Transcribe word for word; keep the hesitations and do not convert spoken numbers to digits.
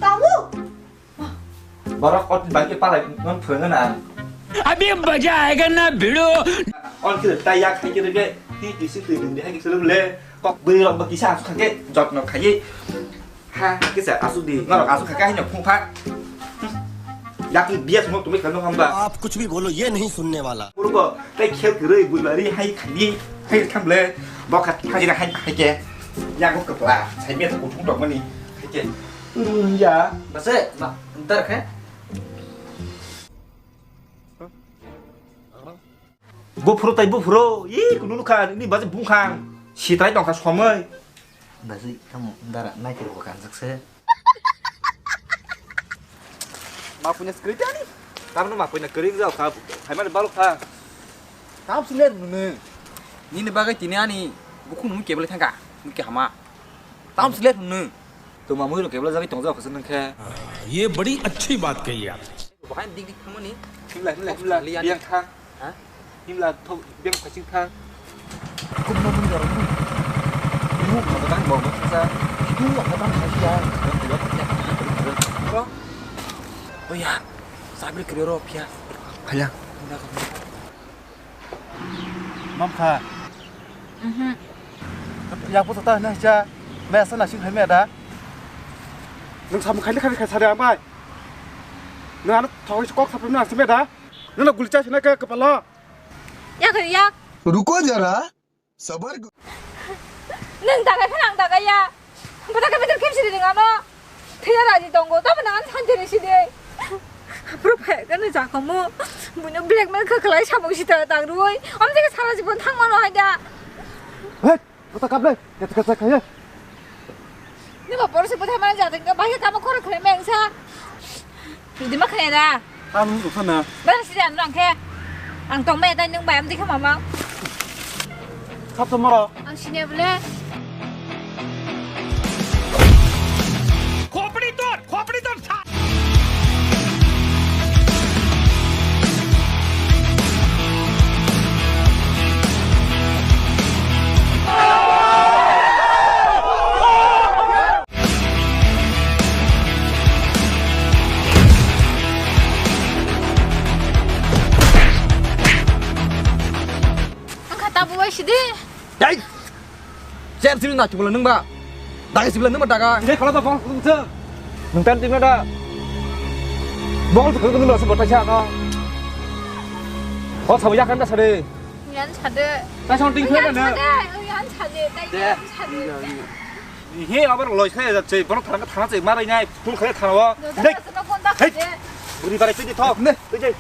Tamo? Borok ot bagi palai non phwrwngna ang. Abhi maza aayega na bhidu. On khe ta yak hai khe rege, ti ti si twi ding hai khe sulu le. Kok bwi rok ba kisa asu khake jotno khaye. Ha, kisa asu di, norok asu khake hai no phung pha. Yak bias mo tumi khano hamba. आप कुछ भी बोलो, ये नहीं सुनने वाला। Purbo, tai khel kwrwi bwi bari hai khani, hai thamle, bokha hai hai hai ke. Yago kwpla, sai me kutung dok mani, hai ke. Urun ya. Base, ma, ntar khe. Buphuru tai buphuru, i kunu nukha, ini base bungkhang, sitrai tongkha somoi. Base, tamo, dara, nai kiri bukan sakse. Ma punya security ani? Tamo ma punya kering jauh kha, hai mana balok kha. Tam siler nunu. Nini bagai tini ani, bukhung nunu kebele thangka, nunu ke hama. Tam siler nunu. To mamui rok kebele jagai tong jauh khasnung khe. ये बड़ी अच्छी बात कही आप। Bahai dik dik thangmani. Himla, himla, himla, Lian. Biang thang. Ha? Himla thok, biang khaching thang. Kum no mun garok mun. Ibu kata tang bau bau sa. Ibu kata tang sa ya. Bro. Oh ya. Sabri kiri ro pia. Khaya. Himla ka. Mam kha. Mhm. Yak pusa ta hina cha. Mesa na sing hai me da. Nung sam khai khai khai sa da bai. Nung ano thoi kok sa pem na sa me da. Nung guli cha sina ke kepala. Yak yak. रुको जरा, सबर करो। Nung dagai phana ang dagai ya. Bata ka betul kemsi ring ano. Thaya raji tongo, tamo nang an sanjari sidi. Bro phaya kano jakomo. Buino blackmail kha khlai samung sita tang rui. Om jaga sara jibon thang mano hai da. Hey, kata kap le, kata kata kaya. Ni ba porsi bata mana jateng ka bahaya kamo khoro khlai mengsa. Dima khaya da. Tam nukha na. Bata sidi an rang khe. Ang tong maya dai nung bayam dikha mama. Sab to moro. Ang sini bole. Khopri tor, khopri tor sa. Ang kata buai sidi. Dai. Jem sibili na chibula nung ba. Daga sibili nung ba daga. Dai khala ba bol kung se. Nung tan tim na da. Bol se kung nung se botai sa no. O sabu yakan da sare. Yan sade. Tai song ting Yan khla na. Sade, yan sade, tai De. Yan sade. He abar loi khlai jat se, borok thang thang se marai nai, phul khlai thang o. Dai. Dai. Buri barai twi di thok. Ne. Twi di.